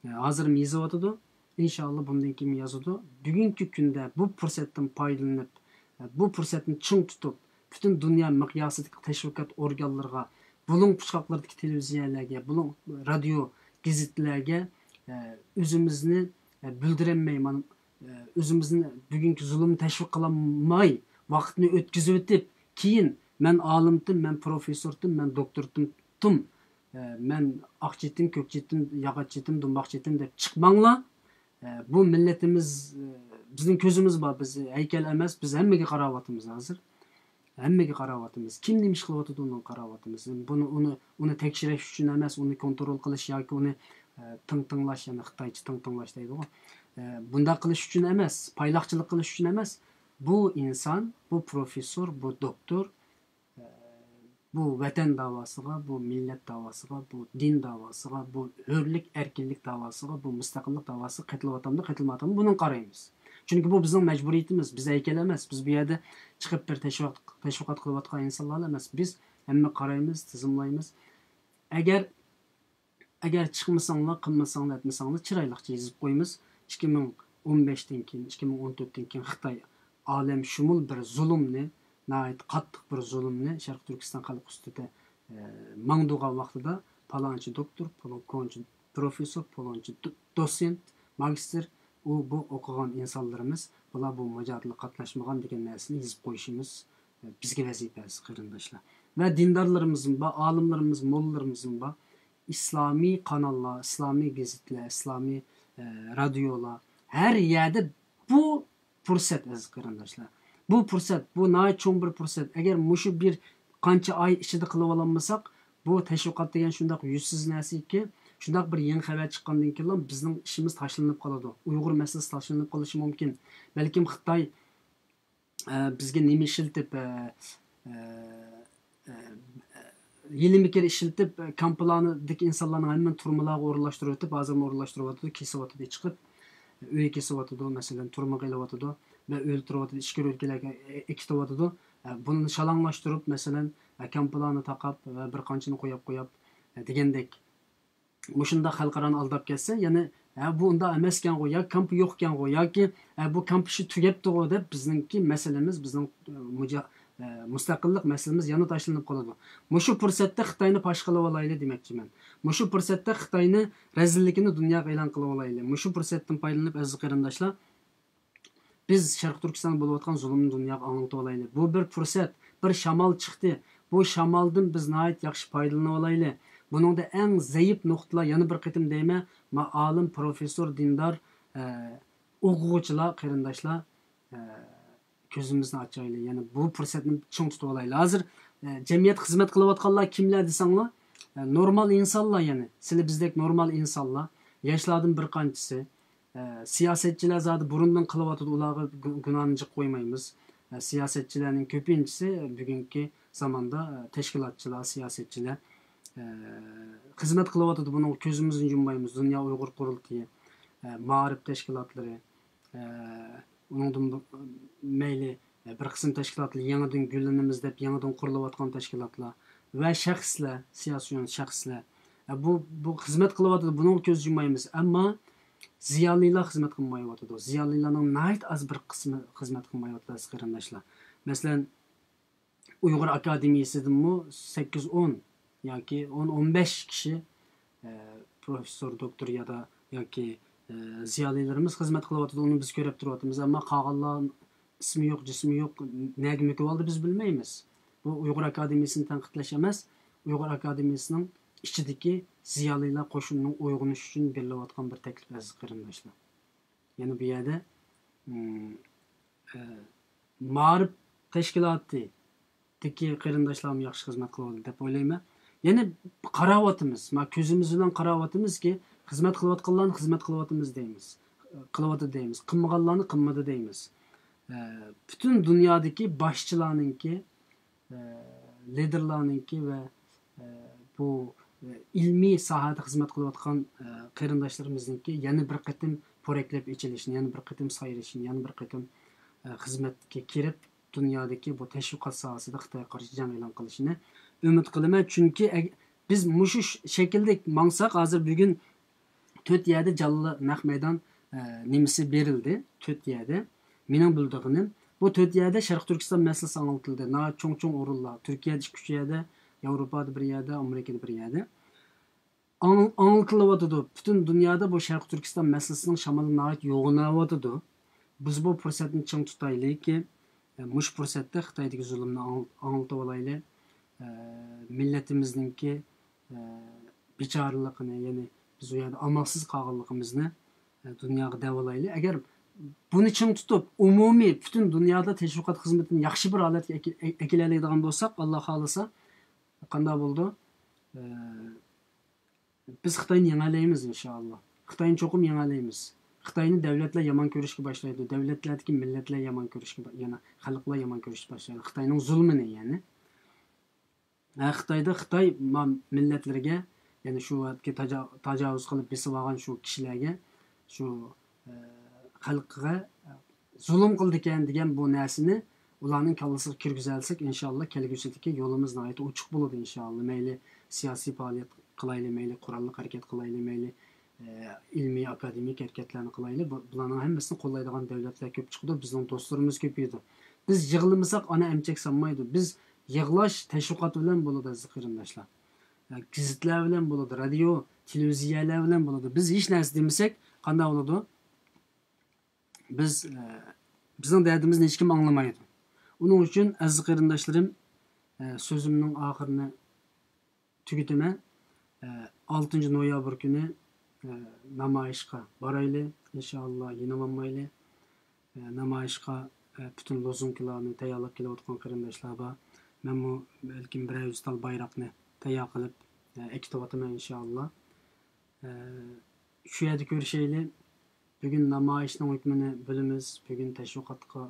ئە، ھازىرمۇ يېزىۋاتىدۇ. ئىنشائاللا بۇندىن كېيىن يازىدۇ. بۈگۈنكى كۈندە بۇ پۇرسەتتىن پايدىلىنىپ، ئە، بۇ پۇرسەتنى چىڭ تۇتۇپ، پۈتۈن دۇنيا مىقياسىدىكى تەشۋىقات ئورگانلىرىغا، بۇلۇڭ پۇچقاقلىرىدىكى تېلېۋىزىيەلەرگە، بۇلۇڭ رادىيو، گېزىتلەرگە، ئە، ئۆزىمىزنى، ئە، بىلدۈرەلمەي، مانا، ئە، ئۆزىمىزنى بۈگۈنكى زۇلۇمنى تەشۋىق قىلالماي، ۋاقىتنى ئۆتكۈزۈۋېتىپ، كېيىن مەن ئالىمتىم، مەن پروفېسسورتىم، مەن دوكتورتىم، ئە، مەن ئاق چېتىم، كۆك چېتىم، ياغاچ چېتىم، دۇمباق چېتىم دەپ چىقماڭلار. ئە، بۇ مىللىتىمىز، ئە، بىزنىڭ كۆزىمىز بار، بىز ھەيكەل ئەمەس، بىز ھەممىگە قاراۋاتىمىز ھازىر. ھەممىگە قاراۋاتىمىز. كىم نېمە ئىش قىلىۋاتىدۇ، ئۇنىڭغا قاراۋاتىمىز. بۇنى، ئۇنى، ئۇنى تەكشۈرۈش ئۈچۈن ئەمەس، ئۇنى كونترول قىلىش ياكى ئۇنى، ئە، تىڭ تىڭلاش، يەنى خىتايچە تىڭ تىڭلاش دەيدىغۇ. ئە، بۇنداق قىلىش ئۈچۈن ئەمەس، پايلاقچىلىق قىلىش ئۈچۈن ئەمەس. بۇ ئىنسان، بۇ پروفېسسور، بۇ دوكتور، ئە، بۇ ۋەتەن داۋاسىغا، بۇ مىللەت داۋاسىغا، بۇ دىن داۋاسىغا، بۇ ھۆرلۈك، ئەركىنلىك داۋاسىغا، بۇ مۇستەقىللىق داۋاسىغا قېتىلىۋاتامدۇ، قېتىلمايۋاتامدۇ، بۇنىڭغا قارايمىز. چۈنكى بۇ بىزنىڭ مەجبۇرىيىتىمىز، بىز ھەيكەل ئەمەس، بىز بۇ يەردە چىقىپ بىر تەشۋىقات، تەشۋىقات قىلىۋاتقان ئىنسانلار ئەمەس، بىز ھەممە قارايمىز، تىزىملايمىز. ئەگەر ئەگەر چىقمىساڭلار، قىلمىساڭلار، ئەتمىسەڭلار، چىرايلىقچە يېزىپ قويىمىز. ئىككى مىڭ ئون بەشتىن كېيىن، ئىككى مىڭ ئون تۆتتىن كېيىن خىتاي ئالەمشۇمۇل بىر زۇلۇمنى، ناھايىتى قاتتىق بىر زۇلۇمنى شەرقىي تۈركىستان خەلقى ئۈستىدە، ئە، ماڭدۇرغان ۋاقتىدا پالانچى دوكتور، پالان-، كونچى پروفېسسور، پالانچى دو-، دوتسېنت، ماگىستىر، ئۇ، بۇ ئوقۇغان ئىنسانلىرىمىز، بۇلار بۇ مۇجادىلىگە قاتناشمىغان دېگەن نەرسىنى يېزىپ قويۇشىمىز، ئە، بىزگە ۋەزىپە، ئەزىز قېرىنداشلار. ۋە دىندارلىرىمىزمۇ بار، ئالىملىرىمىز، موللىلىرىمىزمۇ بار. ئىسلامىي قاناللار، ئىسلامىي گېزىتلەر، ئىسلامىي، ئە، رادىيولار، ھەر يەردە بۇ پۇرسەت، ئەزىز قېرىنداشلار. بۇ پۇرسەت، بۇ ناھايىتى چوڭ بىر پۇرسەت. ئەگەر مۇشۇ بىر قانچە ئاي ئىچىدە قىلىۋالالمىساق، بۇ تەشۋىقات دېگەن شۇنداق يۈزسىز نەرسىكى، شۇنداق بىر يېڭى خەۋەر چىققاندىن كېيىنلا بىزنىڭ ئىشىمىز تاشلىنىپ قالىدۇ. ئۇيغۇر مەسىلىسى تاشلىنىپ قېلىشى مۇمكىن. بەلكىم خىتاي، ئە، بىزگە نېمە ئىشلىتىپ، ئە، ئە، ئە، ئە، ھىيلە-مىكىر ئىشلىتىپ، ئە، كامپلارنىدىكى ئىنسانلارنىڭ ھەممىنى تۈرمىلەرگە ئورۇنلاشتۇرۇۋېتىپ، ھازىرمۇ ئورۇنلاشتۇرۇۋاتىدۇ، كېسىۋاتىدۇ، چىقىپ، ئۆيى كېسىۋاتىدۇ، مەسىلەن، تۈرمىگە ئېلىۋاتىدۇ ۋە ئۆلتۈرۈۋاتىدۇ، ئىچكىرى ئۆلكىلەرگە ئە-، ئەكېتىۋاتىدۇ. ئە، بۇنى شالاڭلاشتۇرۇپ، مەسىلەن، ئە، كامپلارنى تاقاپ ۋە بىر قانچىنى قوياپ، قوياپ، ئە، دېگەندەك. مۇشۇنداق خەلقئارانى ئالداپ كەتسە، يەنە، ھە، بۇ ئۇنداق ئەمەسكەنغۇ، يا كامپ يوقكەنغۇ، ياكى، ھە، بۇ كامپ ئىشى تۈگەپتىغۇ دەپ بىزنىڭكى مەسىلىمىز، بىزنىڭ، ئە، مۇجا-، ئە، مۇستەقىللىق مەسىلىمىز يەنە تاشلىنىپ قالىدۇ. مۇشۇ پۇرسەتتە خىتاينى پاش قىلىۋالايلى دېمەكچىمەن. مۇشۇ پۇرسەتتە خىتاينى رەزىللىكىنى دۇنياغا ئېلان قىلىۋالايلى. مۇشۇ پۇرسەتتىن پايدىلىنىپ، ئەزىز قېرىنداشلار، بىز شەرقىي تۈركىستاندا بولۇۋاتقان زۇلۇمنى دۇنياغا ئاڭلىتىۋالايلى. بۇ بىر پۇرسەت، بىر شامال چىقتى. بۇ شامالدىن بىز ناھايىتى ياخشى پايدىلىنىۋالايلى. بۇنىڭدا ئەڭ زەئىپ نۇقتىلار، يەنە بىر قېتىم دەيمەن، ما-، ئالىم، پروفېسسور، دىندار، ئە، ئوقۇغۇچىلار، قېرىنداشلار، ئە، كۆزىمىزنى ئاچايلى. يەنى بۇ پۇرسەتنى چىڭ تۇتۇۋالايلى. ھازىر، ئە، جەمئىيەتكە خىزمەت قىلىۋاتقانلار كىملەر دېسەڭلار، ئە، نورمال ئىنسانلار، يەنى سىلى بىزدەك نورمال ئىنسانلار، ياشلاردىن بىر قانچىسى، ئە، سىياسەتچىلەر زادى بۇرۇندىن قىلىۋاتىدۇ، ئۇلارغا گۇ-، گۇناھنى جىق قويمايمىز. ئە، سىياسەتچىلەرنىڭ كۆپىنچىسى بۈگۈنكى زاماندا، ئە، تەشكىلاتچىلار، سىياسەتچىلەر، ئە، خىزمەت قىلىۋاتىدۇ، بۇنىڭغا كۆزىمىزنى يۇممايمىز. دۇنيا ئۇيغۇر قۇرۇلتىيى، ئە، مائارىپ تەشكىلاتلىرى، ئە، ئۇنىڭدىن بۇ-، مەيلى، ئە، بىر قىسىم تەشكىلاتلار يېڭىدىن گۈللىنىمىز دەپ يېڭىدىن قۇرۇلۇۋاتقان تەشكىلاتلار ۋە شەخسلەر، سىياسىيون شەخسلەر، ئە، بۇ، بۇ خىزمەت قىلىۋاتىدۇ، بۇنىڭغا كۆز يۇمايمىز. ئەمما زىيالىيلار خىزمەت قىلمايۋاتىدۇ. زىيالىيلارنىڭ ناھايىتى ئاز بىر قىسمى خىزمەت قىلمايۋاتىدۇ، ئەزىز قېرىنداشلار. مەسىلەن، ئۇيغۇر ئاكادېمىيىسىدىنمۇ سەككىز، ئون ياكى ئون، ئون بەش كىشى، ئە، پروفېسسور، دوكتور يادا ياكى، ئە، زىيالىيلىرىمىز خىزمەت قىلىۋاتىدۇ، ئۇنى بىز كۆرۈپ تۇرۇۋاتىمىز. ئەمما قالغانلار ئىسمى يوق، جىسمى يوق، نەگە مۆكۈۋالدى بىز بىلمەيمىز. بۇ ئۇيغۇر ئاكادېمىيىسىنى تەنقىدلەش ئەمەس، ئۇيغۇر ئاكادېمىيىسىنىڭ ئىچىدىكى زىيالىيلار قوشۇنىنىڭ ئويغىنىشى ئۈچۈن بېرىلىۋاتقان بىر تەكلىپ، ئەزىز قېرىنداشلار. يەنە بۇ يەردە، ئىم، ئە، مائارىپ تەشكىلاتىدىكى قېرىنداشلارمۇ ياخشى خىزمەت قىلىۋاتىدۇ دەپ ئويلايمەن. يەنە قاراۋاتىمىز، ما كۆزىمىز بىلەن قاراۋاتىمىزكى، خىزمەت قىلىۋاتقانلارنى خىزمەت قىلىۋاتىمىز دەيمىز. قىلىۋاتىدۇ دەيمىز. قىلمىغانلارنى قىلمىدى دەيمىز. ئە، پۈتۈن دۇنيادىكى باشچىلارنىڭكى، ئە، لىدېرلارنىڭكى ۋە، ئە، بۇ، ئە، ئىلمىي ساھەدە خىزمەت قىلىۋاتقان، ئە، قېرىنداشلىرىمىزنىڭكى يەنە بىر قېتىم پورەكلەپ ئېچىلىشىنى، يەنە بىر قېتىم سايرىشىنى، يەنە بىر قېتىم، ئە، خىزمەتكە كىرىپ، دۇنيادىكى بۇ تەشۋىقات ساھەسىدە خىتايغا قارشى جەڭ ئېلان قىلىشىنى ئۈمىد قىلىمەن. چۈنكى ئەگ-، بىز مۇشۇ ش-، شەكىلدە ماڭساق، ھازىر بۈگۈن تۆت يەردە جانلىق نەق مەيدان، ئە، نېمىسى بېرىلدى. تۆت يەردە. مېنىڭ بىلىدىغىنىم، بۇ تۆت يەردە شەرقىي تۈركىستان مەسىلىسى ئاڭلىتىلدى. ناھايىتى چوڭ-چوڭ ئورۇنلار. تۈركىيەدە ئىككى-ئۈچ يەردە، ياۋروپادا بىر يەردە، ئامېرىكىدا بىر يەردە. ئاڭ-، ئاڭلىتىلىۋاتىدۇ. پۈتۈن دۇنيادا بۇ شەرقىي تۈركىستان مەسىلىسىنىڭ شامىلى ناھايىتى يوغىناۋاتىدۇ. بىز بۇ پۇرسەتنى چىڭ تۇتايلىكى، مۇشۇ پۇرسەتتە خىتايدىكى زۇلۇمنى ئاڭ-، ئاڭلىتىۋالايلى. مىللىتىمىزنىڭكى بىچارىلىقىنى، يەنى بىز ئۇ يەردە ئامالسىز قالغانلىقىمىزنى دۇنياغا دەۋالايلى. ئەگەر بۇنى چىڭ تۇتۇپ، ئومۇمىي پۈتۈن دۇنيادا تەشۋىقات خىزمىتىنى ياخشى بىر ھالەتكە ئەكە-، ئەكېلەلەيدىغان بولساق، ئاللا خالىسا، قانداق بولىدۇ؟ بىز خىتاينى يېڭەلەيمىز، ئىنشائاللا. خىتاينى چوقۇم يېڭەلەيمىز. خىتاينى دەۋلەتلەر يامان كۆرۈشكە باشلايدۇ. دەۋلەتلەردىكى مىللەتلەر يامان كۆرۈشكە، يەنى خەلقلەر يامان كۆرۈشكە باشلايدۇ. خىتاينىڭ زۇلمىنى، يەنى. ھە، خىتايدا خىتاي ما-، مىللەتلىرىگە، يەنى شۇ ۋاقىتتىكى تاجا-، تاجاۋۇز قىلىپ بېسىۋالغان شۇ كىشىلەرگە، شۇ، ئە، خەلققە، ئە، زۇلۇم قىلىدىكەن دېگەن بۇ نەرسىنى ئۇلارنىڭ كاللىسىغا كىرگۈزەلىسەك، ئىنشائاللا، كەلگۈسىدىكى يولىمىز ناھايىتى ئوچۇق بولىدۇ، ئىنشائاللا. مەيلى سىياسىي پائالىيەت قىلايلى، مەيلى قوراللىق ھەرىكەت قىلايلى، مەيلى، ئە، ئىلمىي، ئاكادېمىك ھەرىكەتلەرنى قىلايلى. بۇ، بۇلارنىڭ ھەممىسىنى قوللايدىغان دەۋلەتلەر كۆپ چىقىدۇ، بىزنىڭ دوستلىرىمىز كۆپىيىدۇ. بىز يىغلىمىساق، ئانا ئەمچەك سانمايدۇ. بىز يىغلاش تەشۋىقات بىلەن بولىدۇ، ئەزىز قېرىنداشلار. ئە، گېزىتلەر بىلەن بولىدۇ، رادىيو، تېلېۋىزىيەلەر بىلەن بولىدۇ. بىز ھېچ نەرسە دېمىسەك، قانداق بولىدۇ؟ بىز، ئە، بىزنىڭ دەردىمىزنى ھېچكىم ئاڭلىمايدۇ. ئۇنىڭ ئۈچۈن، ئەزىز قېرىنداشلىرىم، ئە، سۆزۈمنىڭ ئاخىرىنى تۈگىتىمەن. ئە، ئالتىنچى نويابىر كۈنى، ئە، نامايىشقا بارايلى، ئىنشائاللا، يېنىۋالمايلى. ئە، نامايىشقا، ئە، پۈتۈن لوزۇنكىلارنى تەييارلاپ كېلىۋاتقان قېرىنداشلار بار. مەنمۇ بەلكىم بىرەر يۈز تال بايراقنى تەييار قىلىپ، ئە، ئەكېتىۋاتىمەن، ئىنشائاللا. ئە، شۇ يەردە كۆرۈشەيلى. بۈگۈن نامايىشنىڭ ھۆكمىنى بىلىمىز. بۈگۈن تەشۋىقاتقا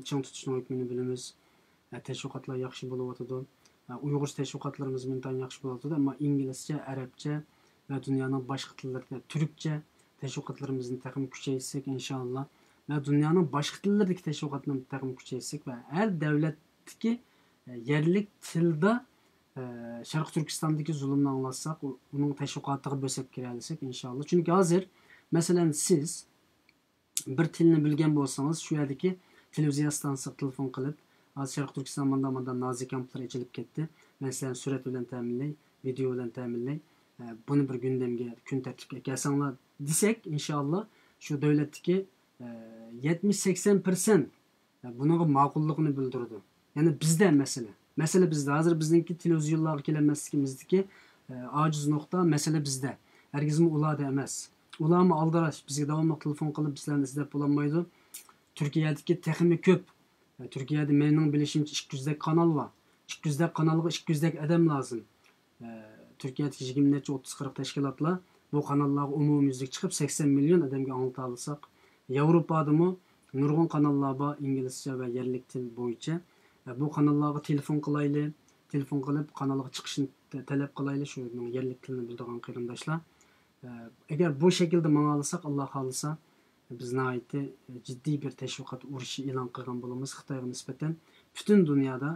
چىڭ تۇتۇشنىڭ ھۆكمىنى بىلىمىز. ئە، تەشۋىقاتلار ياخشى بولۇۋاتىدۇ. ئە، ئۇيغۇرچە تەشۋىقاتلىرىمىز ئىنتايىن ياخشى بولۇۋاتىدۇ. ئەمما ئىنگلىزچە، ئەرەبچە ۋە دۇنيانىڭ باشقا تىللىرىدا، تۈركچە تەشۋىقاتلىرىمىزنى تېخىمۇ كۈچەيتسەك، ئىنشائاللا، ۋە دۇنيانىڭ باشقا تىللىرىدىكى تەشۋىقاتنى تېخىمۇ كۈچەيتسەك ۋە ھەر دەۋلەتتىكى، ئە، يەرلىك تىلدا، ئە، شەرقىي تۈركىستاندىكى زۇلۇمنى ئاڭلاتساق، ئۇ-، ئۇنىڭ تەشۋىقاتىغا بۆسۈپ كىرەلىسەك، ئىنشائاللا. چۈنكى ھازىر، مەسىلەن، سىز بىر تىلنى بىلگەن بولسىڭىز، شۇ يەردىكى تېلېۋىزىيە ئىستانسىسىغا تېلېفون قىلىپ، ھازىر شەرقىي تۈركىستان مۇنداق، مۇنداق نازى كامپلىرى ئېچىلىپ كەتتى. مەن سىلەرنى سۈرەت بىلەن تەمىنلەي، ۋىدېئو بىلەن تەمىنلەي. ئە، بۇنى بىر گۇندەمگە، كۈن تەرتىپكە ئەكەلسەڭلار دېسەك، ئىنشائاللا، شۇ دۆلەتتىكى، ئە، يەتمىش سەكسەن پىرسەنت بۇنىڭغا ماقۇللۇقىنى بىلدۈرىدۇ. يەنى بىزدە مەسىلە. مەسىلە بىزدە. ھازىر بىزنىڭكى تېلېۋىزىيونلارغا كېلەلمەسلىكىمىزدىكى، ئە، ئاجىز نۇقتا، مەسىلە بىزدە. ھەرگىزمۇ ئۇلاردا ئەمەس. ئۇلارمۇ ئالدىراش. بىزگە داۋاملىق تېلېفون قىلىپ، بىز سىلەرنى ئىزدەپ بولالمايدۇ. تۈركىيەدىكى تېخىمۇ كۆپ. ئە، تۈركىيەدە مېنىڭ بىلىشىمچە ئىككى يۈزدەك قانال بار. ئىككى يۈزدەك قانالغا ئىككى يۈزدەك ئادەم لازىم. ئە، تۈركىيەدىكى يىگىرمە نەچچە، ئوتتۇز، قىرىق تەشكىلاتلار بۇ قاناللارغا ئومۇميۈزلۈك چىقىپ، سەكسەن مىليون ئادەمگە ئاڭلىتالىساق، ياۋروپادىمۇ نۇرغۇن قاناللار بار، ئىنگلىزچە ۋە يەرلىك تىل بويىچە. ئە، بۇ قاناللارغا تېلېفون قىلايلى، تېلېفون قىلىپ، قانالغا چىقىشنى تە-، تەلەپ قىلايلى، شۇنىڭ يەرلىك تىلىنى بىلىدىغان قېرىنداشلار. ئە، ئەگەر بۇ شەكىلدە ماڭالىساق، ئاللا خالىسا، بىز ناھايىتى جىددىي بىر تەشۋىقات ئۇرۇشى ئېلان قىلغان بولىمىز خىتايغا نىسبەتەن. پۈتۈن دۇنيادا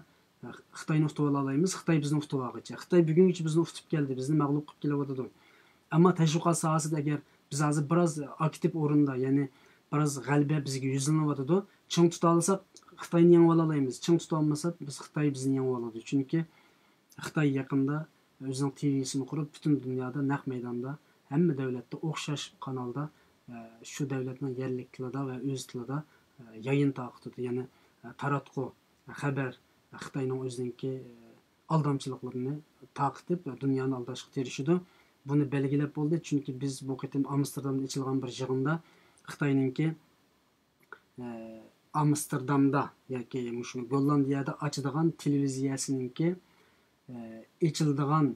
خىتاينى ئۇتۇۋالالايمىز، خىتاي بىزنى ئۇتۇۋالغىچە. خىتاي بۈگۈنگىچە بىزنى ئۇتۇپ كەلدى، بىزنى مەغلۇپ قىلىپ كېلىۋاتىدۇ. ئەمما تەشۋىقات ساھەسىدە ئەگەر بىز ھازىر بىراز ئاكتىپ ئورۇندا، يەنى بىراز غەلىبە بىزگە يۈزلىنىۋاتىدۇ. چىڭ تۇتالىساق خىتاينى يېڭىۋالالايمىز، چىڭ تۇتالمىساق بىز خىتاي بىزنى يېڭىۋالىدۇ. چۈنكى خىتاي يېقىندا ئۆزىنىڭ تىۋىسىنى قۇرۇپ، پۈتۈن دۇنيادا نەق مەيداندا ھەممە دەۋلەتتە ئوخشاش قانالدا، ئە، شۇ دەۋلەتنىڭ يەرلىك تىلىدا ۋە ئۆز تىلىدا، ئە، يايىن تارقىتىدۇ. يەنى، ئە، تاراتقۇ، خەۋەر، خىتاينىڭ ئۆزىنىڭكى، ئە، ئالدامچىلىقلىرىنى تارقىتىپ، دۇنيانى ئالداشقا تىرىشىدۇ. بۇنى بەلگىلەپ بولدى، چۈنكى بىز بۇ قېتىم ئامستېردامدا ئېچىلغان بىر يىغىندا خىتاينىڭكى ئامستېردامدا ياكى مۇشۇ گوللاندىيەدە ئاچىدىغان تېلېۋىزىيەسىنىڭكى ئېچىلىدىغان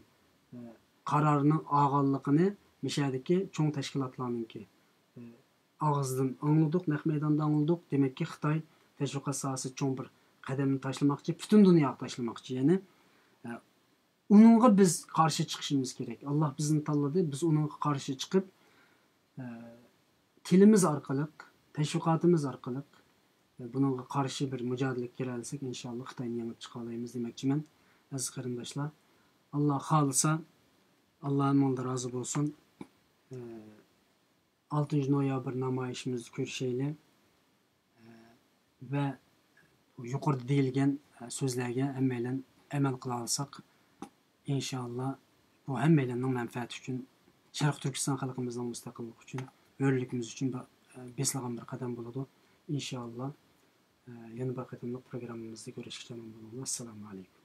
قارارنىڭ ئالغانلىقىنى مىشەدىكى چوڭ تەشكىلاتلارنىڭكى ئاغزىدىن ئاڭلىدۇق، نەق مەيداندا ئاڭلىدۇق. دېمەككى، خىتاي تەشۋىقات ساھەسىدە چوڭ بىر قەدەمنى تاشلىماقچى، پۈتۈن دۇنياغا تاشلىماقچى. يەنى ئۇنىڭغا بىز قارشى چىقىشىمىز كېرەك. ئاللا بىزنى تاللىدى، بىز ئۇنىڭغا قارشى چىقىپ، ئە، تىلىمىز ئارقىلىق، تەشۋىقاتىمىز ئارقىلىق، ئە، بۇنىڭغا قارشى بىر مۇجادىلىگە كىرەلىسەك، ئىنشائاللا خىتاينى يېڭىپ چىقالايمىز دېمەكچىمەن، ئەزىز قېرىنداشلار. ئاللا خالىسا، ئاللا ھەممىڭلارغا رازى بولسۇن. ئە، ئالتىنچى نويابىر نامايىشىمىزدا كۆرۈشەيلى. ئە، ۋە يۇقىرىدا دېيىلگەن سۆزلەرگە ھەممەيلەن ئەمەل قىلالىساق، ئىنشائاللا، بۇ ھەممەيلەننىڭ مەنپەئەتى ئۈچۈن، شەرقىي تۈركىستان خەلقىمىزنىڭ مۇستەقىللىقى ئۈچۈن، ھۆرلۈكىمىز ئۈچۈن بېسىلغان بىر قەدەم بولىدۇ. ئىنشائاللا، يەنە بىر قېتىملىق پروگراممىمىزدا كۆرۈشكىچە ئامان بولۇڭلار. ئەسسالامۇ ئەلەيكۇم.